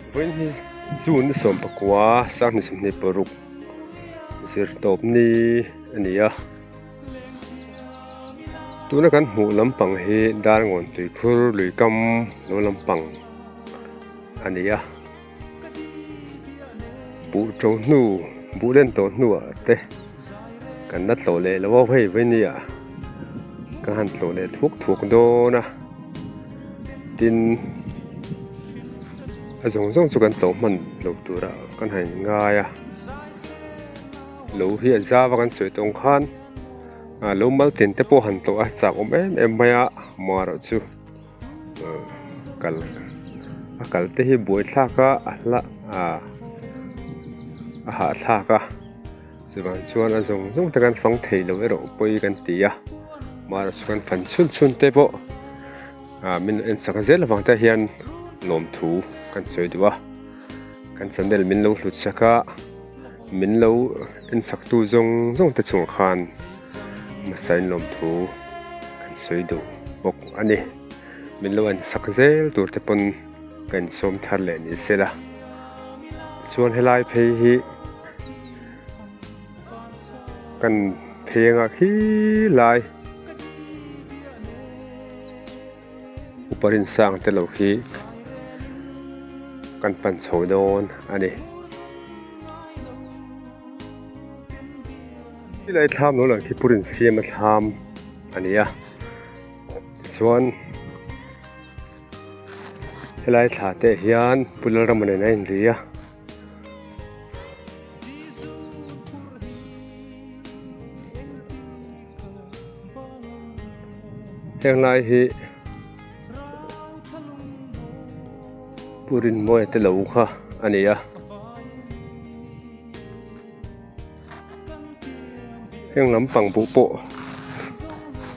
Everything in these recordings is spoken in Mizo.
Vawiin hi June ni 19 2026 zirtawp ni a ni a. Tuna kan hmuh lampang hi Darngawn tuikhur lui kam lo lampang a ni a. Buh to hnu buh len tawh hnuah te kan la tlawh leh lo a hei vawinia ka han tlawh leh thuak thuak dawn a tin a zawng zawng chu kan tlawh hman lo turah kan han ngai a lo hi a zau a kan sawi tawng khan ah lo mal tin te pawh han tlawh a chak awm em em mai a marawh chu. Kal a kal te hi buai thlak a a hla ah a hahthlak a chuvang chuan a zawng zawng te kan fang thei lo erawh pawi kan ti a marawh chu kan fan chhun chhun te pawh ah min en sak zel avang te hian lawmthu kan sawi duh a kan channel min lo hlut sak a min lo en sak tu zawng zawng te chungah khan hmasa in lawmthu kan sawi duh bawk a ni. Min lo en sak zel tur te pawn ka insawm thar leh ni sela. Tichuan helai phei hi kan phei anga khi lai upa rinsang te lo khi kan pan chho dawn a ni. Helai thlam lo lang khi pu Rinsiama thlam a ni a. Tichuan helai thla te hian Pu Lalrama nen a inri a. Heng lai hi Pu Rinmawia te lo kha a ni a. Heng lampang buh pawh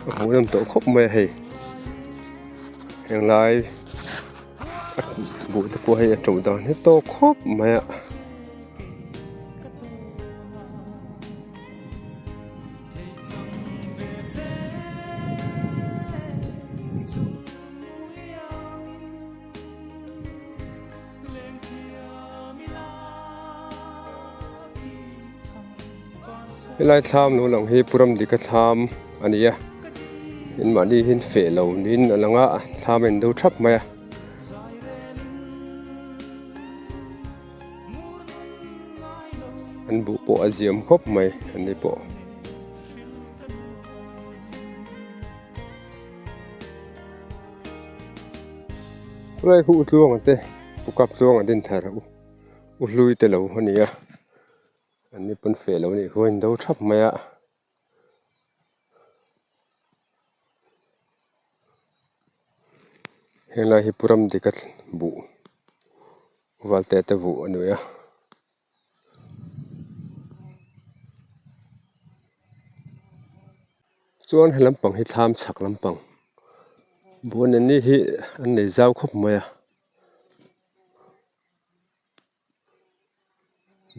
a hmuh nawm tawh khawp mai a hei heng lai a buh te pawh hei a to dan hi tawk khawp mai a. Helai thlam lo lang hi Pu Ramdika thlam a ni a in mahni hian feh lo niin a lang a thlam a in do thap mai a. An buh pawh a ziam khawp mai an ni pawh. Khulai khu u tluanga te u kap tluanga din thar u u hlui te lo a ni a an ni pawn feh lo a nih khaw a in do thap mai a. Helai hi Pu Ramdika buh Valte te buh a ni a. Chuan he lampang hi thlam chhak lampang buan an ni hi an nei zau khawp mai a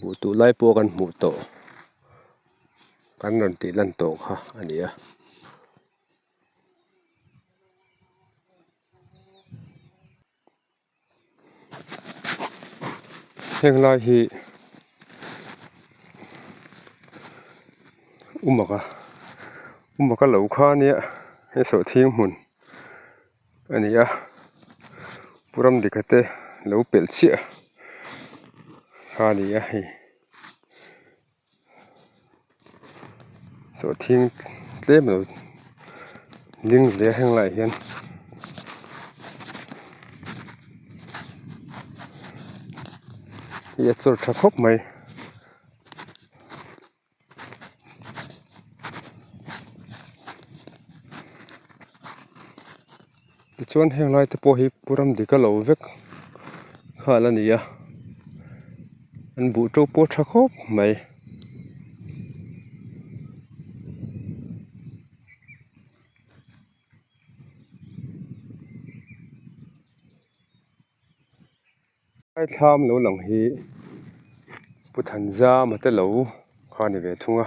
buh tuh lai pawh kan hmuh tawh kan rawn tih lan tawh kha a ni a. Heng lai hi umaka umaka lo kha ania hei sawhthing hmun a ni a pu Ramdika te lo pelh chiah kha a ni a hei sawhthing tlem lo ding ve a heng laiah hian hei a chawr tha khawp mai. Tichuan heng lai te pawh hi pu Ramdika lo vek nghal a ni a an buh to pawh tha khawp mai. Lai thlam lo lang hi Pu Thanzama te lo kha a ni ve thung a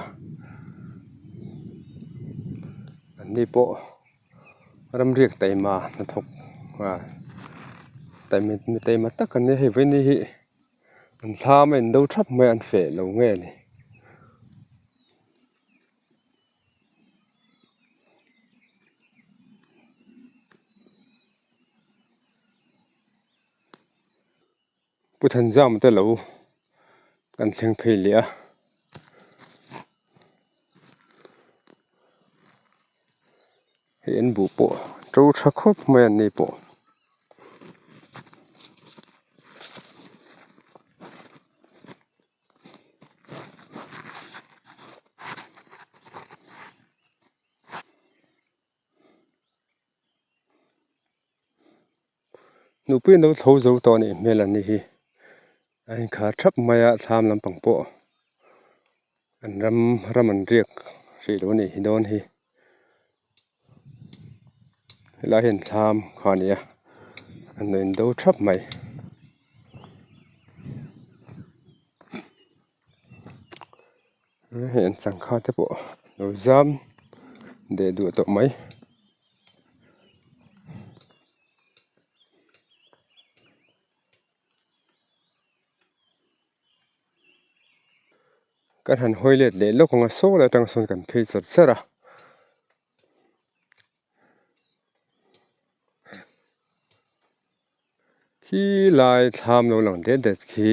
an ni pawh ramriak taima hnathawk ah. Mi taima tak an nia hei vawiin hi an thlam a indo thap mai a an feh lo nge ni. Pu Thanzama te lo kan thleng phei leh a. Hei an buh pawh to tha khawp mai an ni pawh. Nupui an lo tho zo tawh a nih hmel an ni hi a inkhar thap mai a thlam lampang pawh an ram ram an riak hrih lo a nih hi dawn hi helai hian thlam kha a ni a an lo indo thap mai. Hei an sangha te pawh lo zam deh duah tawh mai. Kan han hawi let leh lawk ang a saw lai atang sawn kan phei char char a. Khi lai thlam lo lang det det khi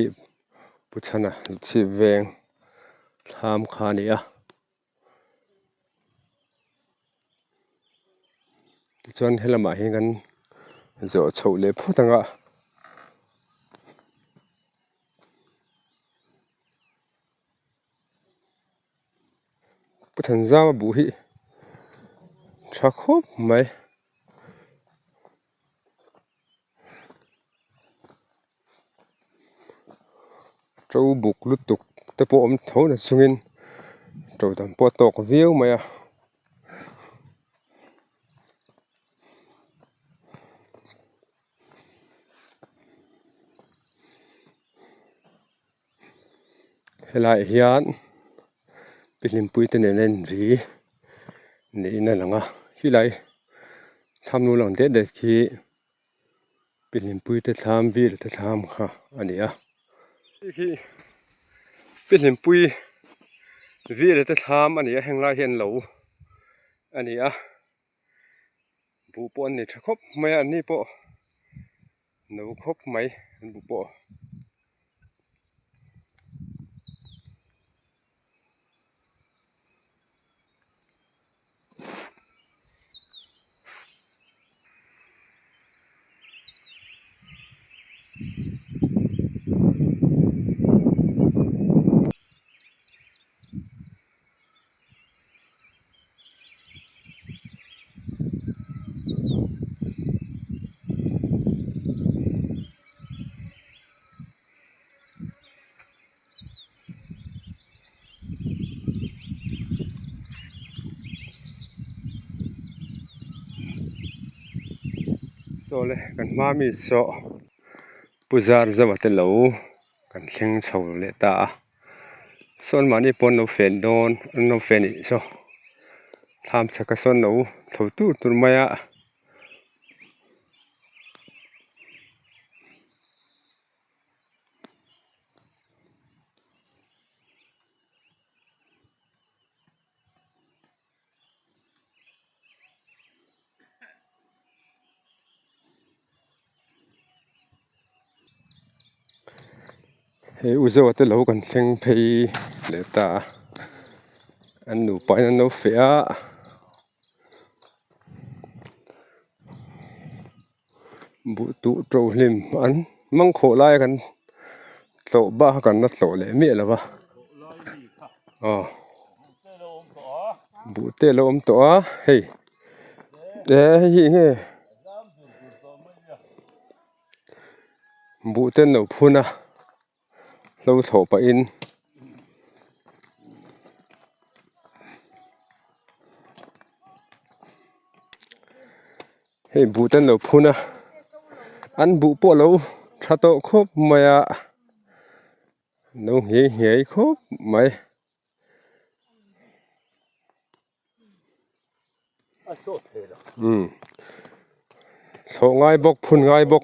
Pu Chhana chhip veng thlam kha a ni a. Tichuan helamah hian kan zawh chhoh leh phawt ang a. Pu Thanzama buh hi tha khawp mai. To buk lutuk te pawh awm tho na chungin to dang pawh a tawk viau mai a. Helaiah hian pi hlimpui te nen a inri niin a lang a khilai thlam lo lang det det khi pi hlimpui te thlam vel te thlam kha a ni a hei hi pi hlimpui vel te thlam a ni a heng lai hian lo a ni a buh pawh an nei tha khawp mai a an ni pawh no khawp mai an buh pawh. Chawle kan hma mi saw pu zar zauh te lo kan thleng chho leh ta a sawn mahni pawh an lo fen dawn an lo fen ih saw thlam chhaka sawn lo chho tur tur mai a. Hei u Zoa te lo kan thleng phei leh ta a an nupa in an lo feh a. Buh tuh to hlim an mang khawh lai a kan tlawh bak a kan la tlawh leh miah lo va aw buh te a lo awm tawh a hei eh hei hi enge buh te an lo phun a hlo thlawh pahin. Hei buh te an lo phun a an buh pawh a lo tha tawh khawp mai a lo nghei nghei khawp mai. Thlawh ngai bawk phun ngai bawk.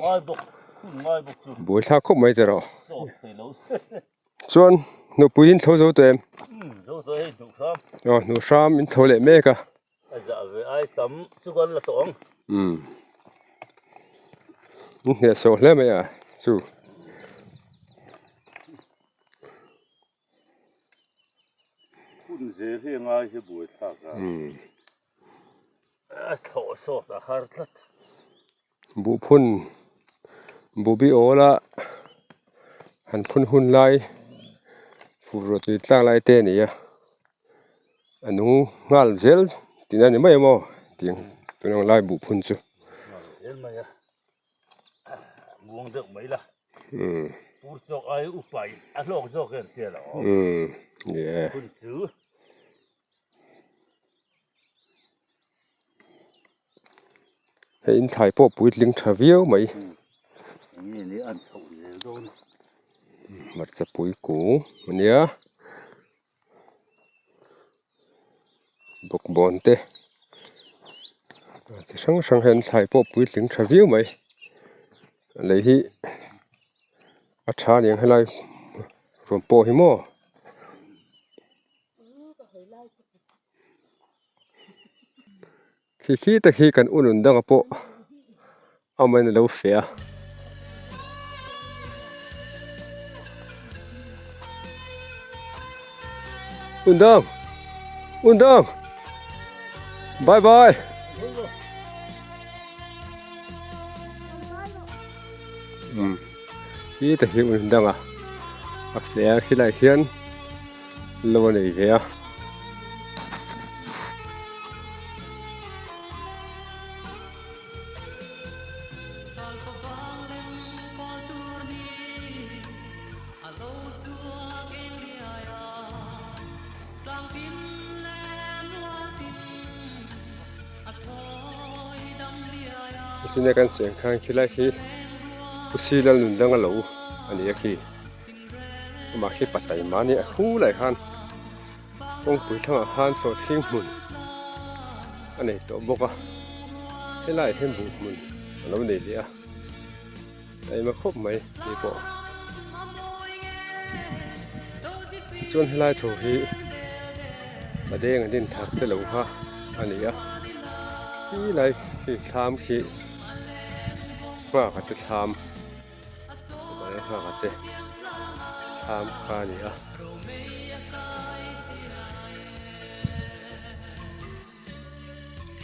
Buaithlak khawp mai tiraw. Chuan nupui in tho zo tawh em? Aw hnuh hram in tho leh mek a. Umm in hnehsawh hle mai a chu. Hun zel hi a ngai hi buaithlak a. A thlawh sawt a har tlat. Buhphun buhbi awl a han phun hun lai fur ruah tui tlak lai te a ni a a nung nghal zel tihna a ni mai emaw tiang tun ang lai buhphun chu. Nghal zel mai a muang deuh mai la pur chawk ai upa in a hlawk zawk em tia lo phun chu. Hei in thlai pawh puitling tha viau mai. Hmarcha pui kung a nia. Bawkbawn te chi hrang hrang hian thlai pawh puitling tha viau mai. A lei hi a tha aniang helai ruam pawh hi maw. Khi khi te khi kan unun danga pawh amahin a lo feh a. Undang! Undang! Bye bye! Umm khi te khi undanga a feh a khilaiah hian. Lo a nei ve a. Chune kan sawi ang khan khilai khi Pu Sila nun dang a lo a ni a khi. Amah khi patai mahni a hu lai khan kawngpui thlangah khan sawhthing hmun a nei tawh bawk a helaiah hian buh hmun a lo nei leh a taima khawp mai hei pawh tichuan helai chho hi madeng an inthar te lo kha a ni a khilai khi thlam khi nghak te thlam. Nghak te thlam kha a ni a.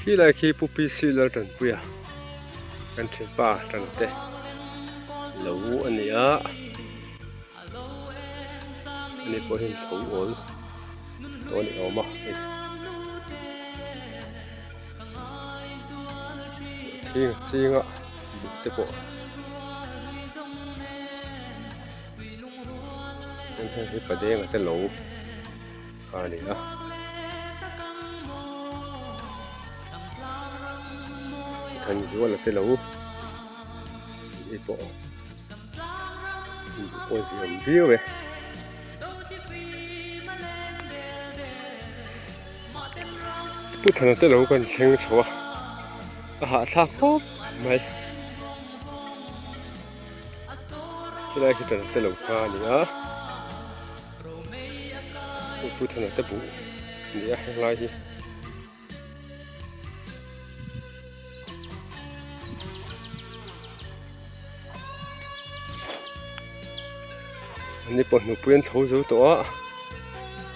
Khilai khi Pu PC Laltanpuia kan thianpa Tante lo a ni a. Ani pawh hian tho awl tawh a ni awm a hei. Chhing a ching a buk te pawh chuan heng hi padenga te lo kha a ni a. Thanzuala te lo ni pawh. Pawh ziam viau e. Pu Thana te lo kan thleng chho a, a hahthlak khawp mai. Helai khi Thana te lo kha a ni a, Pu Thana te buh a ni a helai hi. Ani pawh hnupui an chho zo tawh a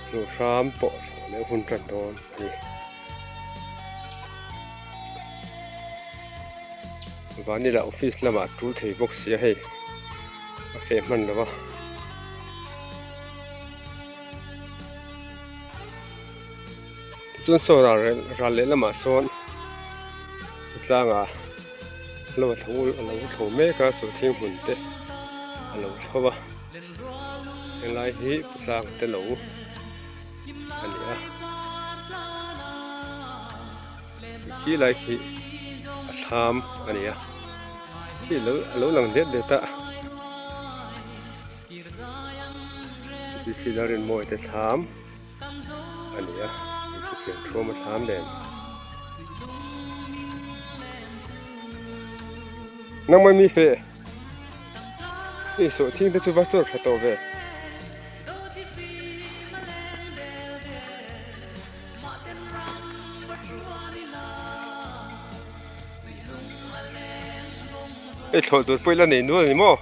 hnuh hram pawh chho leh hun tan dawn a ni vanila office lamah tul thei bawk sia hei a feh hman lo va. Chuan saw ral ral lehlamah sawn tlangah lo a tho a lo tho mek a sawhthing hmun te a lo tho a helai hi tlang te lo a ni a khi lai khi a thlam a ni a khi lo a lo lang det det a Rinmawi te thlam. a ni a thuthleng thuam a thlam nen nangmah mi fe. Hei sawhthing te chu va chawr tha tawh ve. Hei thlawh tur pawh i la nei nual a ni maw?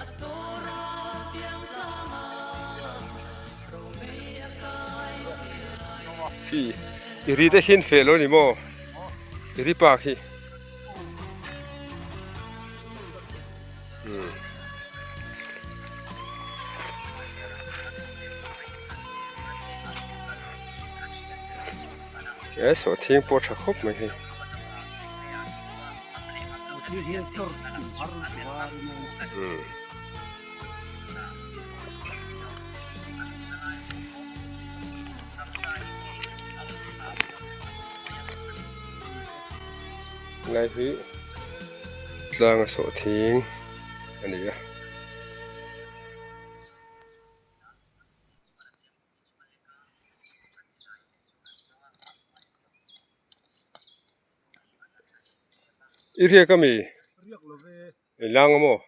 Khi i ri te hian feh lo a ni maw? I ri pa khi. He sawhthing pawh tha khawp mai hei. Helai hi tlang a sawhthing a ni a. I riak ami? I lang a maw?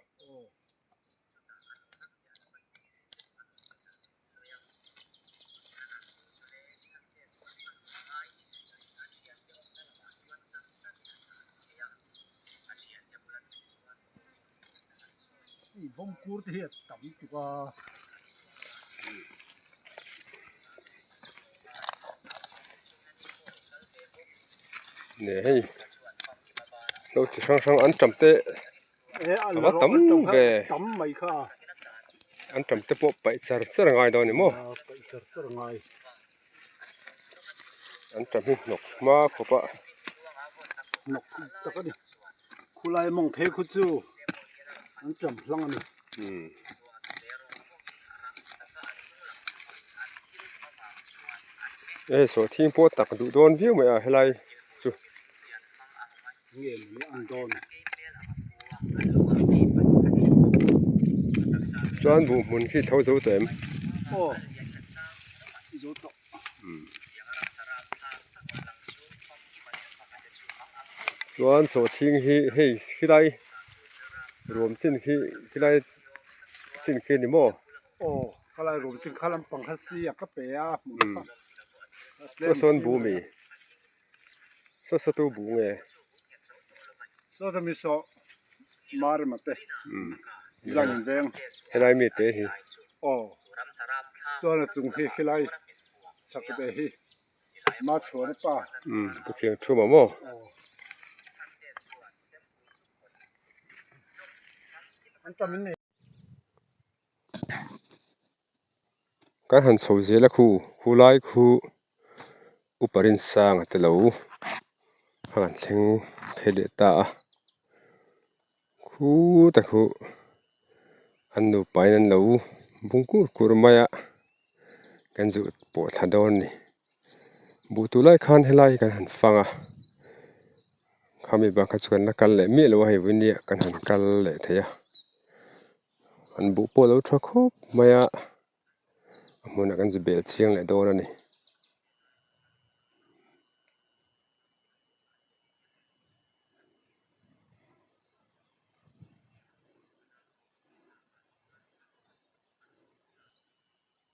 Neh hei lo chi hrang hrang an tam te a va tam ve an tam te pawh paih char char a ngai dawn a ni maw an tam hi hnawk hma khawp a. Khulai mawng phei khu chu an tam hlang a ni. Hei sawhthing pawh tak duh dawn viau mai a helai chu. Nge ni an dawn. Chuan buh hmun khi tho zo tawh em? Aw zo tawh. Chuan sawhthing hi hei khilai ruam chin khi khilai chin khi a ni maw? Aw khalai ruam chin kha lampang kha si a ka pe a hmun kha. Saw sawn buh mi. Saw saw tu buh nge? Saw ta mi saw Marema te zang in veng. Helai mi te hi. Aw chuan a chung hi helai chak te hi ma chhuan a pa. Pu Khiang Thuma maw? Aw. An tam in nei. Kan han chho zel a khu khu lai khu upa rinsanga te lo a han thleng phei leh ta a khutah khu an nupa in an lo bung kur kur mai a kan zuh pawh thla dawn a ni buh tur lai khan helai hi kan han fang a khami bang kha chu kan la kal leh miah lo a hei vawinia kan han kal leh thei a. An buh pawh a lo tha khawp mai a, a hmunah kan zu bel chiang leh dawn a ni.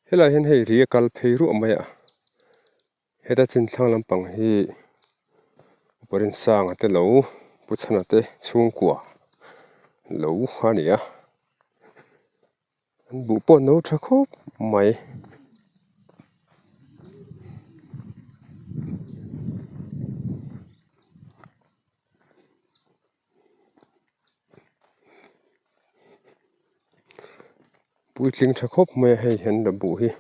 Helaiah hian hei ri a kal phei ruah mai a. Heta chin thlang lampang hi Pawrin sanga te lo pu chhana te chhungkua lo a ni a an buh pawh a no tha khawp mai. Puitling tha khawp mai a hei hian la buh hi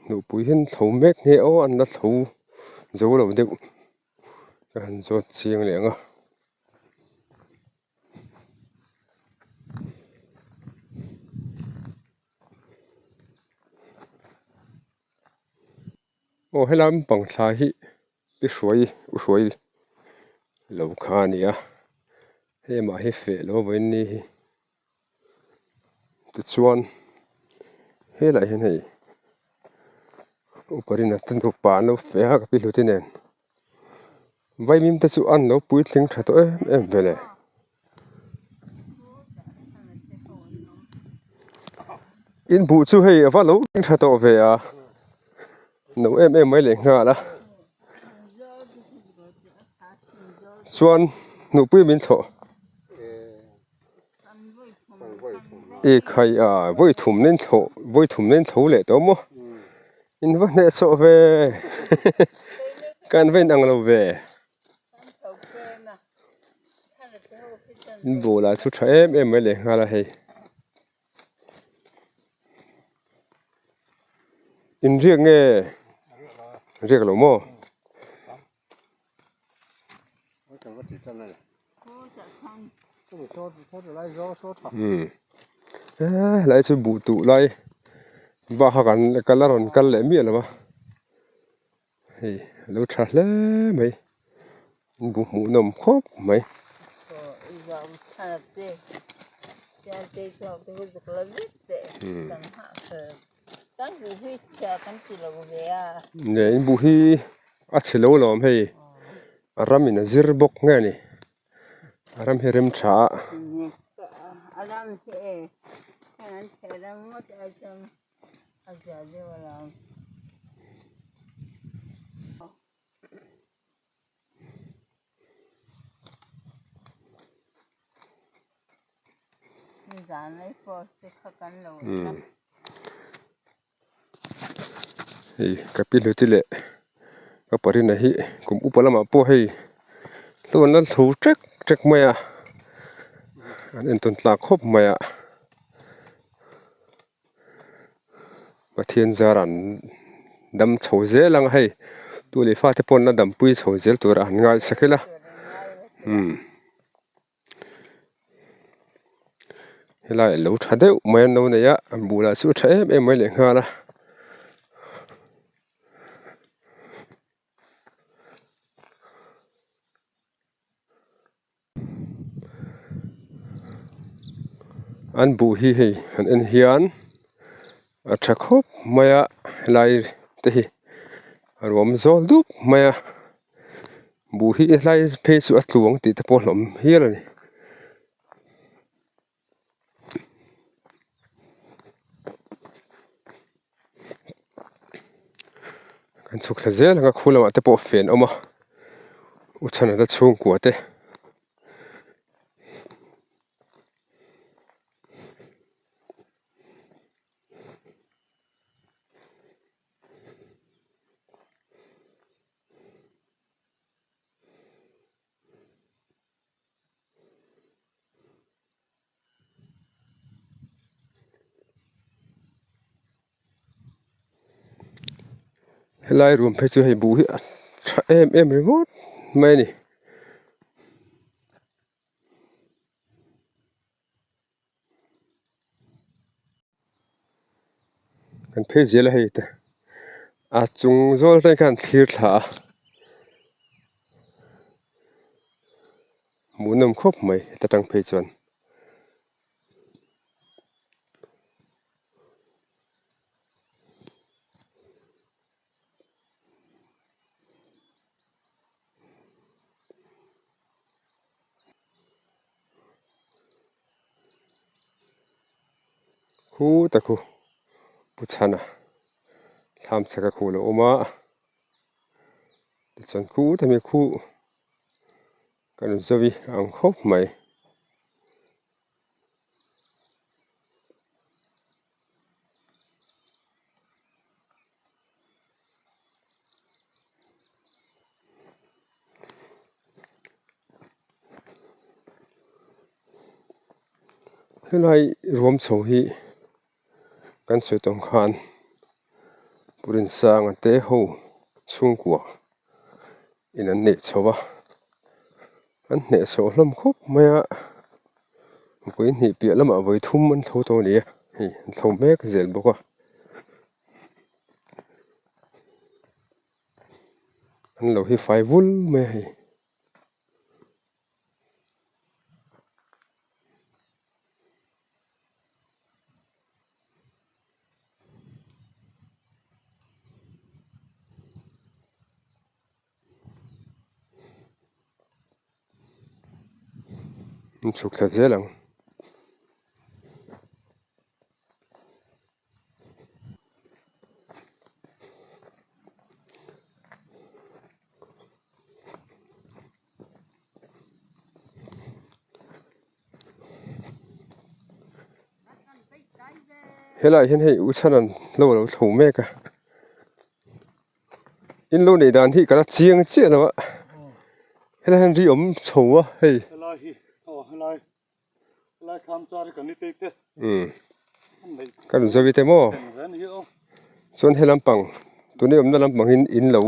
nupui hian chho mek nge aw an la chho zo lo deuh ka han zawt chiang leh ang a. Aw helai lampang thla hi i hruai u hruai lo kha a ni a hei amah hi feh lo vawiin ni hi tichuan helaiah hian hei upa rin a te nupa an lo feh a ka pi hluti nen vaimim te chu an lo puitling tha tawh em em ve le. In buh chu hei a va lo tha tawh ve a, no em em mai leh nghal a. Chuan nupui min thlawh. I khai a vawi thum nen thlawh vawi thum nen tho leh tawh maw in va hnehsawh ve kan va inang lo ve in buh lah chu tha em em mai leh nghal a hei in riak nge riak lo maw. Helai chu buh tuh lai bak kha kan kal a rawn kal leh miah lo a hei a lo tha hle mai buh hmuh nawm khawp mai. Nge in buh hi a chhe lo lawm hei a ram in a zir bawk nge ni a ram hi rem tha a. Hei ka pi hluti leh ka parina hi kum upa lamah pawh hei hlo an la tho ṭek ṭek mai a an entawn tlak khawp mai a Pathian zar an dam chho zel ang a hei tu leh fate pawh an la dampui chho zel tur a han ngaisak ila umm. Helai a lo tha deuh mai an lo nei a an bulah chu a tha em em mai leh nghal a. An buh hi hei han en hian a tha khawp mai a helai te hi a ruam zawl dup mai a. Buh hi helai phei chu a tluang tih te pawh a hlawm hial a ni. Kan chhuk thla zel ang a khu lamah te pawh fen a awm a u chhana te chhungkua te. Helai room phei chu hei buh hi a tha em em ringawt mai a ni. Kan phei zel a hei te a chung zawl te khan thlir thla a hmuhnawm khawp mai heta tang phei chuan. Khu ta khu pu chhana thlam chhak a khu lo awm a tichuan khu ta mi khu kan zawi ang khawp mai. Helai ruam chho hi kan sawi tawng khan Purinsanga te ho chhungkua in an neih chho a an hnehsawh hlawm khawp mai a vawi hnih piah lamah vawi thum an tho tawh a ni a hei an tho mek zel bawk a. An lo hi fai vul mai a hei. An chhuk thla zel ang. Helaiah hian hei u chhan an lo lo tho mek a in lo neih dan hi ka la chiang chiah lo a helai hian ri awm chho a hei. Ka rawn zawi te maw chuan he lampang tuna i awmna lampang hi in lo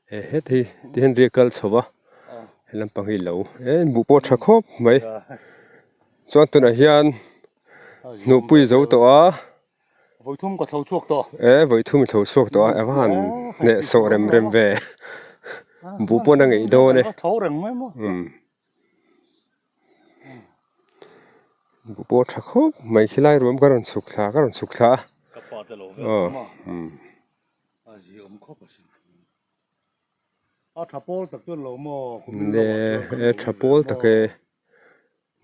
he het hi ti hian riak kal chho a he lampang hi lo e buh pawh a tha khawp mai chuan tunah hian hnuhpui zo tawh a. Vawithum ka tho chhuak tawh. E, vawithum i tho chhuak tawh a, a va han hneh sawh rem rem ve. Buh pawn a ngeih dawn e. Tho reng mai maw. Umm. Buh pawh a tha khawp mai khilai ruam ka rawn chhuk thla ka rawn chhuk thla a. Ka pa te lo vel awm a. Umm. A zi awm khawp a sin. A tha pawl tak chuan lo maw. Ne, e tha pawl tak e.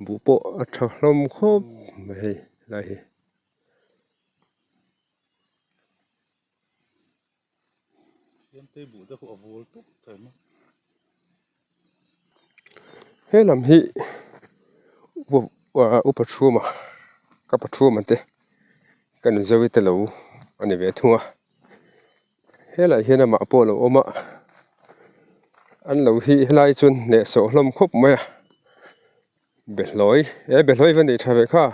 Buh pawh a tha hlawm khawp mai hei lai hi. He lam hi upa thuma ka pa thuma te ka nu zoite te lo a ni ve thung a helaiah hian amah pawh a lo awm a an lo hi helai chuan hnehsawh hlawm khawp mai a. Behlawi e behlawi va nei tha ve kha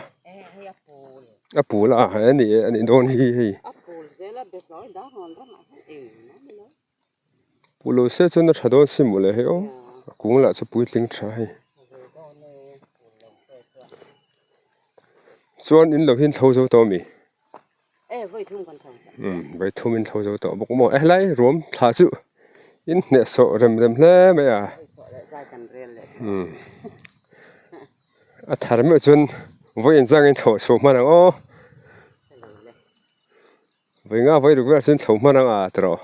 a pul a a ni e a nih dawn hi hei pul lo se chuan a tha dawn si mawle hei aw a kung lah chu puitling tha hei chuan in lo hi an thlo zo tawh ami umm vawithum in thlo zo tawh bawk maw e helai ruam thla chu in hnehsawh rem rem hle mai a umm a thar meuh chuan vawi inzang in chhoh chhuah hman ang aw vawi nga vawi ruk vel chuan chho hman ang a tawh.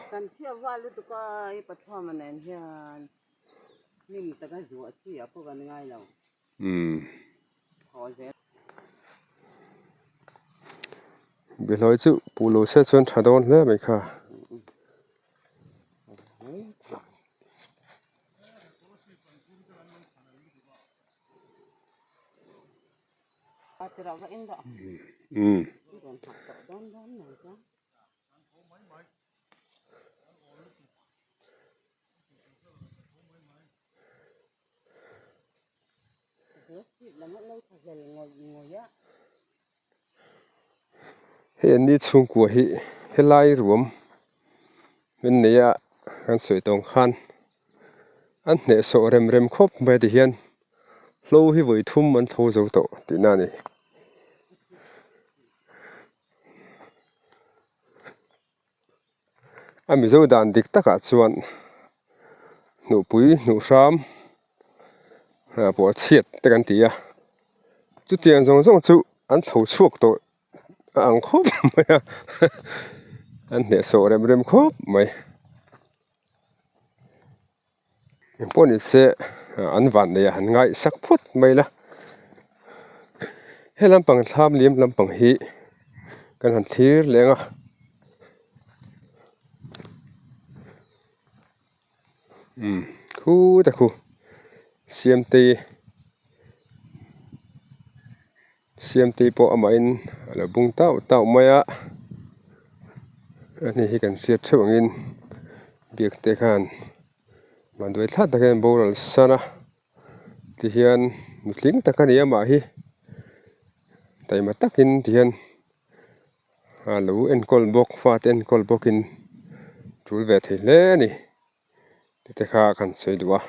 Umm Bihlawi chu puh lo se chuan tha dawn hle mai kha. Umm. Hei an ni chhungkua hi helai ruam min nei a kan sawi tawng khan an hnehsawh rem rem khawp mai ti hian hlo hi vawi thum an chho zo tawh tihna a ni. A mizo dan dik takah chuan hnuhpui hnuh hram pawh chhiat te kan ti a chutiang zawng zawng chu an chho chhuak tawh a ang khawp mai a an hnehsawh rem rem khawp mai engpawh ni se an van neih ah han ngaihsak phawt mai la he lampang thlam liam lampang hi kan han thlir leng a umm khut a khu siamtei siamtei pawh amahin a lo bung tauh tauh mai a ani hi kan hriat theuh angin biak te khan vanduai thlak tak hian boral san a tihian nutling tak a ni amah hi taima takin tihian a lo enkawl bawk fate enkawl bawkin tul ve thei hle a ni. Tete kha kan sawi duh a.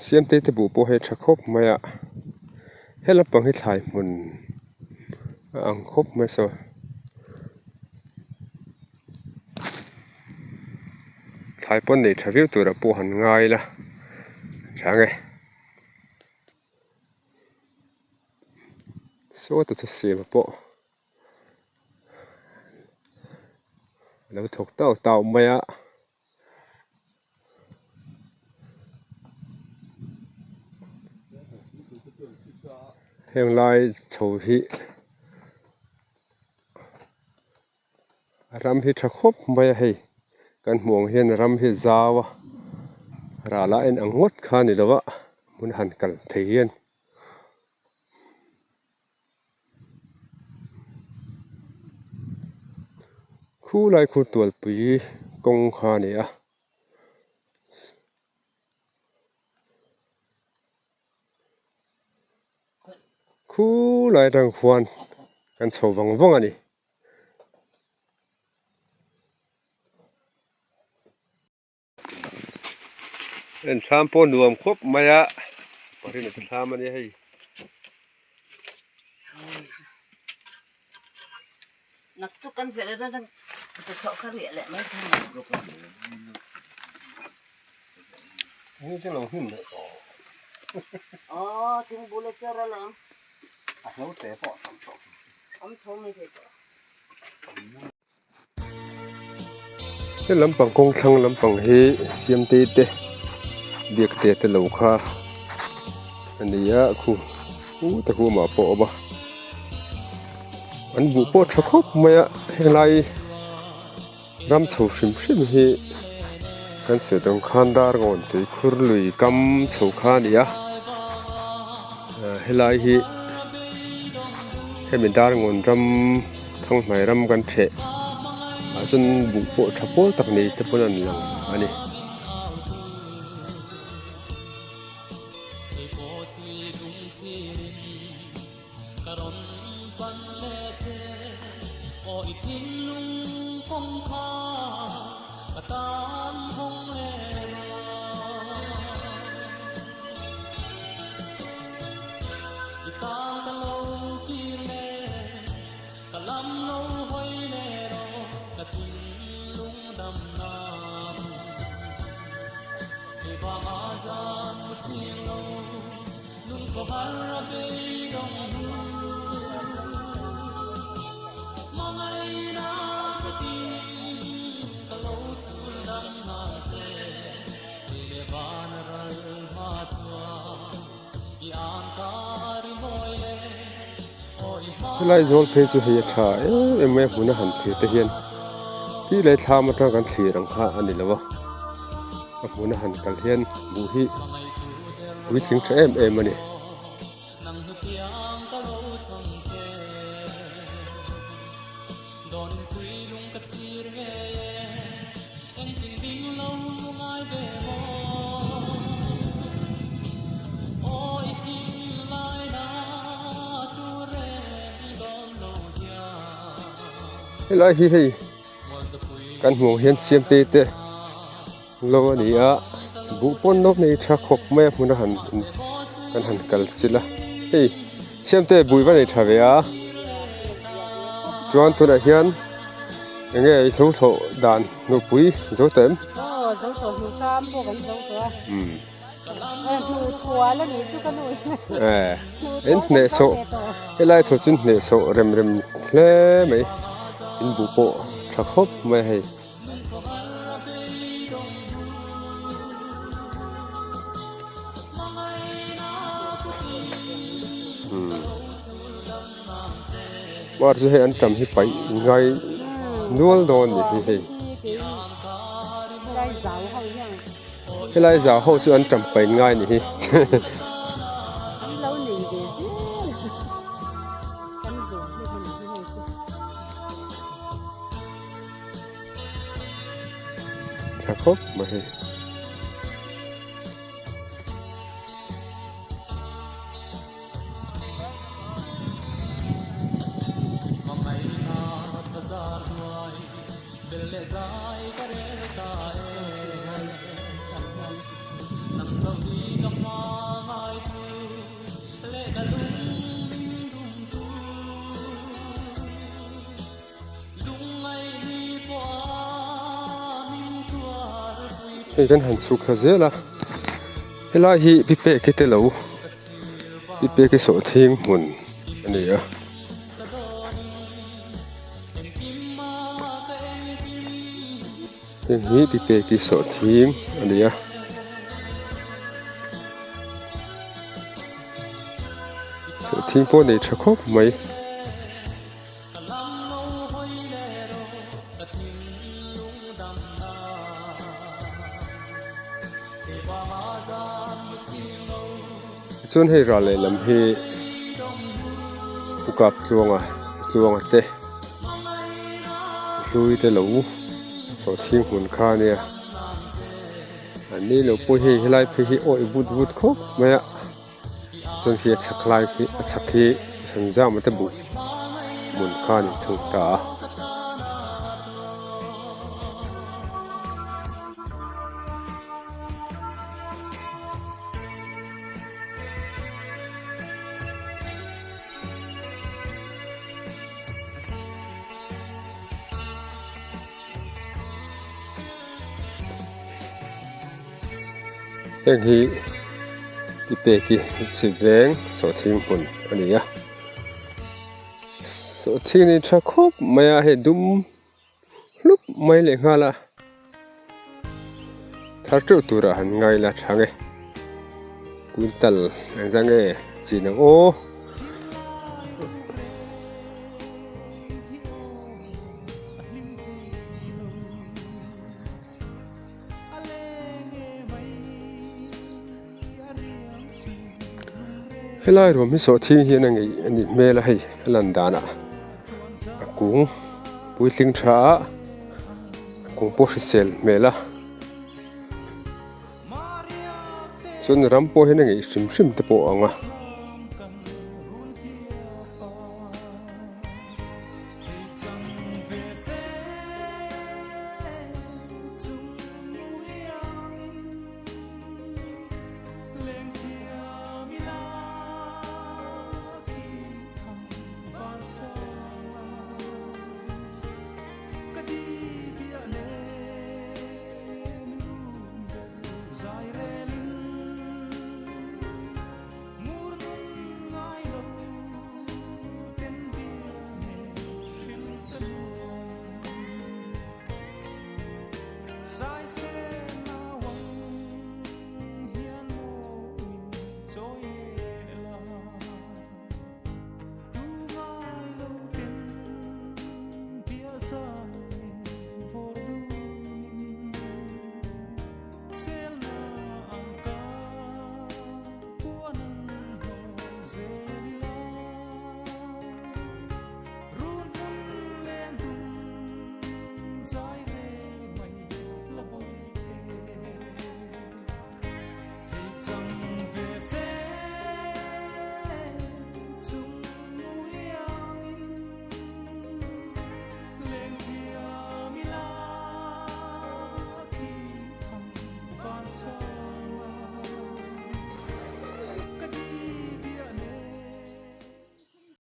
Siamtei te buh pawh hei tha khawp mai a he lampang hi thlai hmun a ang khawp mai saw. Thlai pawn nei tha viau tura pawh han ngai ila chang e. Sawta chu siam pawh. A lo thawk tau tau mai a. Heng lai chho hi a ram hi tha khawp mai a hei kan hmuh ang hian ram hi zau a ral a en ang ngawt kha a ni lo a hmun han kal thei hian. Khu lai khu tualpui kawng kha a ni a. Khu lai atang khuan kan chho vang vang a ni. En thlam pawh nuam khawp mai a pahnih a thlam a nia hei. Naktuk kan velh atang ka chhoh kha riah leh mai thei. Ni chu lo hnim leh tawh. Aw thing bul a cher alawm. A hlo te pawh a tam tawh. Awm tho mai thei tawh. He lampang kawng thlang lampang hi siamtei te biak te te lo kha a ni a khu u te khu amah pawh a awm a an buh pawh tha khawp mai a helai ram chho hrim hrim hi kan sawi dang khan dar ngawn tui khur lui kam chho kha a ni a helai hi hemi dar ngawn ram. Thanghnai ram kan theh ah chuan buh pawh tha pawl tak nei te pawn an lang a ni. Helai zawl phei chu hei a tha em em mai a hmun a han thlir te hian ti leh thlam atang kan thlir ang kha a ni lo a a hmun a han kal hian buh hi puitling tha em em a ni. Helai hi hei kan hmuh ang hian siamte te lo a ni a buh pawn lo nei tha khawp mai a hmun a han kan han kal chilh a hei siamte bui va nei tha ve a chuan tunah hian eng nge i tho thlawh dan nupui zo tawh em? Aw zo tawh hnu tam pawh kan zo tawh a. Umm. Hnu thual a nih chu ka nu in. Eh in hneh sawh helai chho chu hneh sawh rem rem hle mai in buh pawh tha khawp mai hei. Mar chu hei an tam hi paih ngai nual dawn ni hi hei. Helai zau ho chu an tam paih ngai ni hi. Tha khawp mai hei. Hei kan han chhuk thla zel a helai hi pi pek te lo pi pek hi sawhthing hmun a ni a. Heng hi pipeki sawhthing a ni a. Sawhthing pawh nei tha khawp mai. Chuan hei ral lehlam hi Pu Kap Tluanga Tluanga te hlui te lo sawhchhing hmun kha a nia an ni lo pawh hei helai phei hi awih vut vut khawp mai a chuan khi a chhak lai khi a chhak hi Sanzama te buh hmun kha a ni thung ta a. Heng hi tipeki chi veng sawhchhing hmun a ni a sawhchhing hi tha khawp mai a hei dum hlup mai leh nghal a thar teuh turah han ngai la tha nge quintal engzah nge chin ang aw. Helai ruam hi sawhthing hian a ngeih a nih hmel a hei a lan danah a kung puitling tha a a kung pawh hrisel hmel a chuan ram pawh hian a ngeih hrim hrim te pawh a ang a.